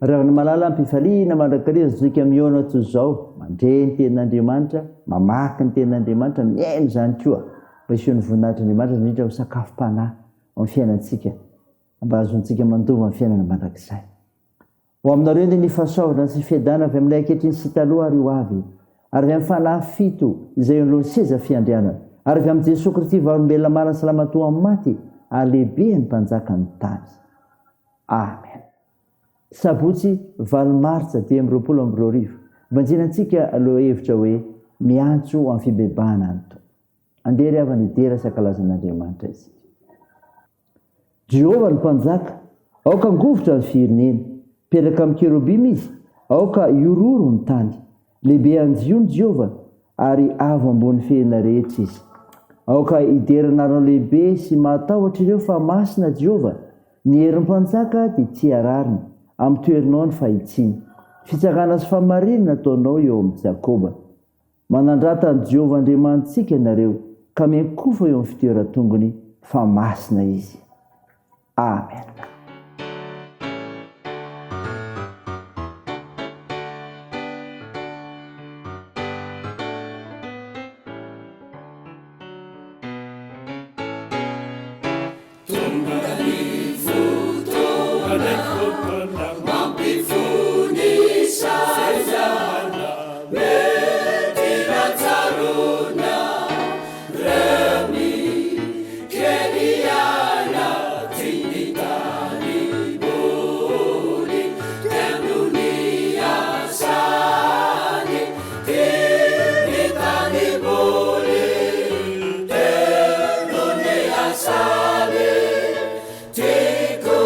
Ravina malala am-pifaliana mandrakariva zoika mihaona toy izao, mandre ny tenin'Andriamanitra, mamaky ny tenin'Andriamanitra, mihaino izany koa, mba hiseho ny voninahitr'Andriamanitra indrindra ho sakafom-panahy ao amin'ny fiainantsika, mba hahazoantsika mandova ny fiainana mandrakizay. Ho aminareo anie ny fahasoavana sy fiadanana avy amin'ilay ankehitriny sy taloha ary ho avy, ary avy amin'ny Fanahy fito izay eo anoloan'ny seza fiandrianana, ary avy amin'i Jesoa Kristy vavolombelona marina sy lamatoa amin'ny maty ary lehiben'ny mpanjakan'ny tany. Amen. Sabotsy valo martsa 2025, Banjinantsika lohahevitra hoe Miantso ho amin'ny fibebahana ny Tompo. Andeha ry havana hidera sy hankalaza an'Andriamanitra isika. Jehovah no Mpanjaka, aoka hangovitra ny firenena. Mipetraka amin'ny kerobima izy, aoka hihorohoro ny tany. Lehibe any Ziona Jehovah, ary avo ambony firenena rehetra izy. Aoka hidera anarana lehibe sy mahatahotra ireo fa masina Jehovah. Ny herin'ny mpanjaka dia tia rariny, ampitoerinao ny fahitsiana. Fitsarana sy fahamarinana ataonao eo amin'i Jakoba. Manandrata an'i Jehovah Andriamanitsika ianareo, ka miankofa eo amin'ny fitoeran-tongony, fa masina izy. Amen. Tonga ny fotoana mampifony saina mety raha-tsaroana reo ny kely aina ty ny tanimboly teo ny asany ty ny tanimboly Teo ny asany, tiako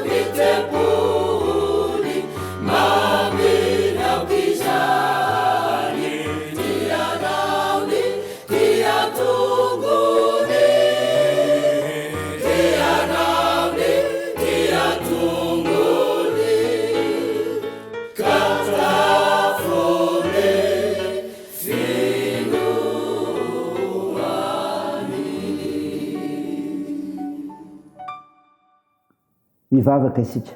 ny tempoly, maminy aok'izany, dia rahony, dia tongony, dia rahony, dia tongony, ka tafony. Hivavaka isika.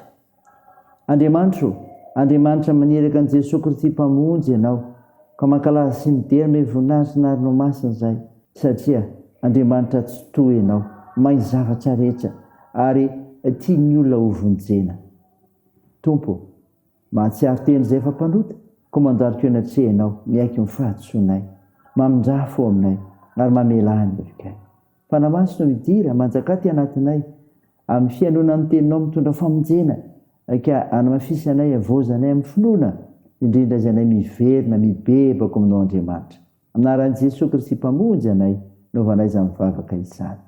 Andriamanitra o, Andriamanitra maniraka an'i Jesoa Kristy Mpamonjy Ianao, ka mankalaza sy midera ame voninahitra ny Anaranao Masina izahay, satria Andriamanitra Tsitoha Ianao, mahay ny zavatra rehetra, ary tian'ny olona ho vonjena. Tompo o, mahatsiaro tena izay efa mpanota, koa mandariko eo anatrehanao, miaiky ny fahadisoanay, mamindrà fo aminay, ary mamelà ny helokay. Fanahy Masina o midira, manjakà aty anatinay, amin'ny fihainoana ny Teninao mitondra famonjena, ka anamafisanay, havaozanay amin'ny finoana, indrindra izay anay miverina, mibebaka aminao Andriamanitra. Amin'ny anaran'i Jesoa Kristy Mpamonjy anay, naovanay izany vavaka izany.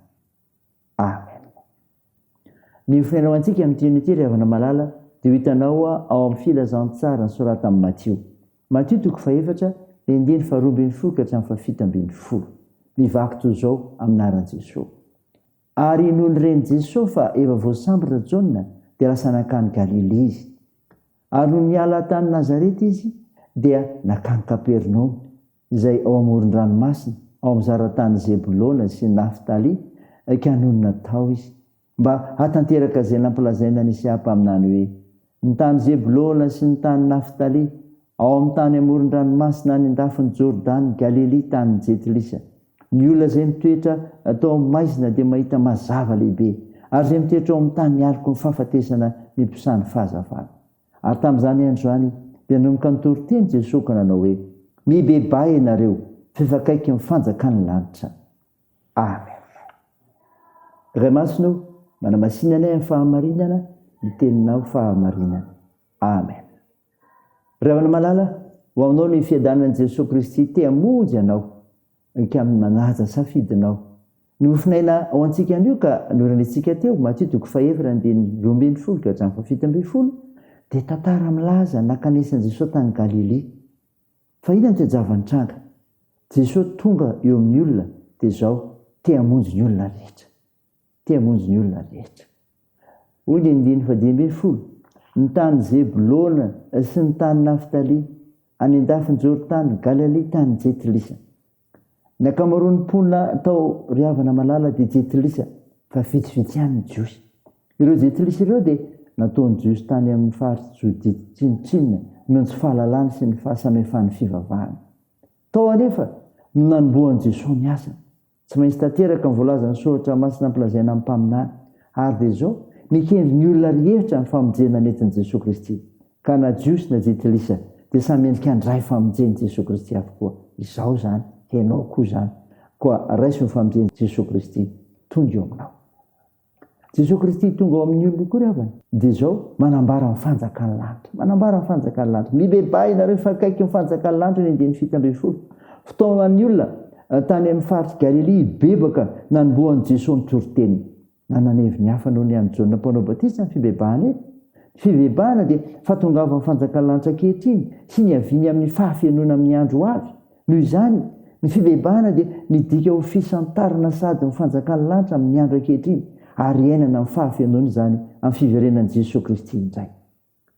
Amen. Ny hofonaina ho antsika amin'ity anio ity ry havana malala dia ho hitanao ao amin'ny filazantsara nosoratan'i Matio. Matio toko fahefatra, ny andininy faharoa ambinifolo ka hatramin'ny fahafito ambinifolo. Mivaky toy izao amin'ny anaran'i Jesoa. Ary nony ren'i Jesoa fa efa voasambotra Jaona dia lasa nankany Galilia izy. Ary nony niala tany Nazareta izy dia nankany Kapernaomy, izay ao amoron-dranomasina, ao amin'ny zara-tany Zebolona sy Naftaly, ka nonina tao izy, mba hahatanteraka izay nampilazaina an'i Isaia mpaminany hoe, Ny tany Zebolona sy ny tany Naftaly, ao amin'ny tany amoron-dranomasina any an-dafin'i Jordany, Galilia, tanin'ny Jentilisa. Ny olona izay mitoetra tao amin'ny maizina dia mahita mazava lehibe. Ary izay mitoetra ao amin'ny tany aloky ny fahafatesana miposaha ny fahazavana. Ary tamin'izany andro izany dia nanomboka nitory teny Jesoa ka nanao hoe, Mibebaha ianareo, fa efa akaiky ny fanjakan'ny lanitra. Amen. Ray Masina o, manamasina anay amin'ny fahamarinana, ny teninao fahamarinana. Amen. Ry havana malala, ho aminao ny fiadanan'i Jesoa Kristy te hamonjy anao, ka amin'ny manaja safidinao. Ny mofon'aina ho antsika anio ka norenesintsika teo, Matio toko fahefatra andininy 12 ka hatramin'ny faha-17, dia tantara milaza ny nankanesan'i Jesoa tany Galilia. Fa inona no toe-java-nitranga? Jesoa tonga eo amin'ny olona dia izao, te hamonjy ny olona rehetra. Te hamonjy ny olona rehetra. Hoy ny andininy faha-15, Ny tany Zebolona sy ny tany Naftalia, any an-dafin'i Jordana, Galilia, tany Jentilisa. Ny ankamaroan'ny mponina tao ry havana malala dia Jentilisa, fa vitsivitsy ihany ny Jiosy. Ireo Jentilisa ireo dia nataon'ny Jiosy tany amin'ny faritr'i Jodia tsinontsinona noho ny tsy fahalalany sy ny fahasamihafan'ny fivavahana. Tao anefa no nanombohan'i Jesoa ny asany. Tsy maintsy tanteraka ny voalazan'ny Soratra Masina nampilazaina amin'ny mpaminany. Ary dia izao, mikendry ny olona rehetra ny famonjena nentin'i Jesoa Kristy. Ka na Jiosy na Jentilisa dia samy mendrika handray famonjen'i Jesoa Kristy avokoa. Izaho izany, ianao koa izany. Koa raiso ny famonjen'i Jesoa Kristy tonga eo aminao. Jesoa Kristy tonga ao amin'ny olona koa ry havana dia izao, manambara ny fanjakan'ny lanitra. Manambara ny fanjakan'ny lanitra. Mibebaha ianareo fa akaiky ny fanjakan'ny lanitra ny andininy 17. Fitaoman'ny olona tany amin'ny faritr'i Galilia hibebaka nanombohan'i Jesoa ny toriteniny. Nanana heviny hafa noho ny an'i Jaona Mpanao Batisa ny fibebahana eto. Ny fibebahana dia fahatongavan'ny fanjakan'ny lanitra ankehitriny sy ny hiaviany amin'ny fahafenoana amin'ny andro ho avy. Noho izany, ny fibebahana dia midika ho fisantarana sady ny fanjakan'ny lanitra amin'ny andro ankehitriny ary iainana amin'ny fahafenoana izany amin'ny fiverenan'i Jesoa Kristy indray.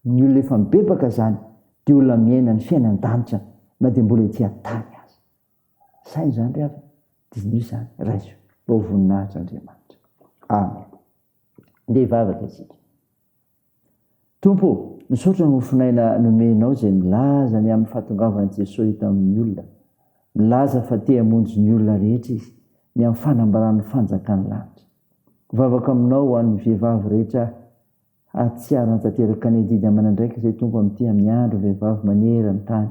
Ny olona efa mibebaka izany dia olona miaina ny fiainan-danitra na dia mbola ety an-tany aza. Saino izany ry havana, diniho izany, raiso mba ho voninahitr'Andriamanitra. Amen. Ndeha hivavaka isika. Tompo ô, misaotra ny mofon'aina nomenao izay milaza ny amin'ny fahatongavan'i Jesoa eto amin'ny olona. Milaza fa te hamonjy ny olona rehetra Izy, ny amin'ny fanambarany ny fanjakan'ny lanitra. Mivavaka aminao ho an'ny vehivavy rehetra hahatsiaro hanatanteraka ny adidy aman'andraikitra izay Tompo amin'ity amin'ny andro vehivavy maneran-tany.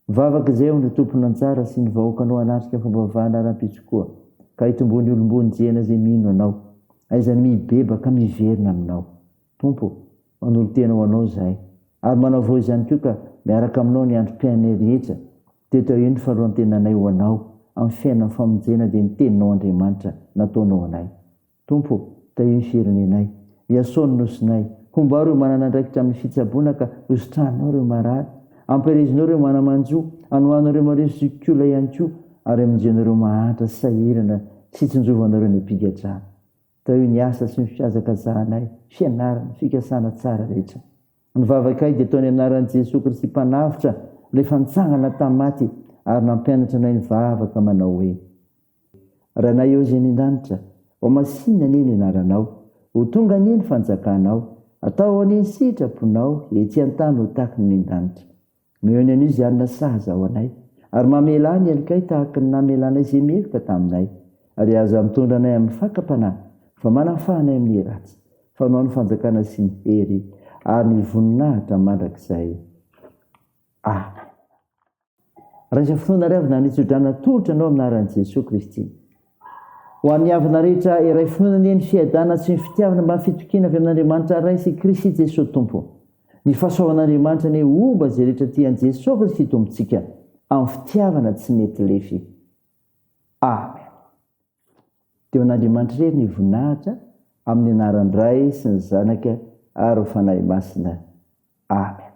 Mivavaka izay ho ny tompon'anjara sy ny vahoakanao hanatrika fampivavahana rahampitso koa, ka hitomboan'ny olom-bonjena izay mino Anao, aiza ny mibebaka miverina Aminao. Tompo ô, manolo-tena ho Anao izahay, ary manavao izany koa ka miaraka Aminao ny androm-piainanay rehetra, dia tahio ny fanoloran-tenanay ho Anao amin'ny fiainan'ny famonjena dia ny Teninao Andriamanitra nataonao anay. Tompo ô, tahio ny firenenay, iasao ny nosinay, hombao ireo manana andraikitra amin'ny fitsaboana ka hositraninao ireo marary, ampirezinao ireo mana-manjo, anohano ireo marefo zokiolona ihany koa, ary amonjenao ireo mahantra sy sahirana sy tsinjovanao ireo niam-pigadrana. Tahio ny asa sy ny fihazakazahanay, fianarana, fikasana tsara rehetra. Ny vavakay dia ataony anaran'i Jesoa Kristy Mpanavotra, ilay efa nitsangana tamin'ny maty ary nampianatra anay nivavaka manao hoe. Ranay eo izay any an-danitra, ho masinina anie ny anaranao, ho tonga anie ny fanjakanao, atao anie ny sitraponao ety an-tany ho tahaky ny any an-danitra. Omeo ny anio izay hanina sahaza ho anay, ary mamelà ny helokay tahaky ny namelanay izay meloka taminay, ary aza mitondra anay amin'ny fakam-panahy, fa manafaha anay amin'ny ratsy, fa Anao ny fanjakana sy ny hery ary ny voninahitra mandrakizay. Amen. Raisa finoana ry havana ny tsodrano atolotra anao amin'ny anaran'i Jesoa Kristy. Ho an'ny havana rehetra iray finoana anie ny fiadana sy ny fitiavana mba fitokiana avy amin'Andriamanitra Ray sy Kristy Jesoa Tompo. Ny fahasoavan'Andriamanitra anie homba izay rehetra tia an'i Jesoa Kristy Tompontsika amin'ny fitiavana tsy mety lefy. Amen. Dia ho an'Andriamanitra irery ny voninahitra amin'ny anaran'ny Ray sy ny Zanaka ary ny Fanahy Masina. Amen.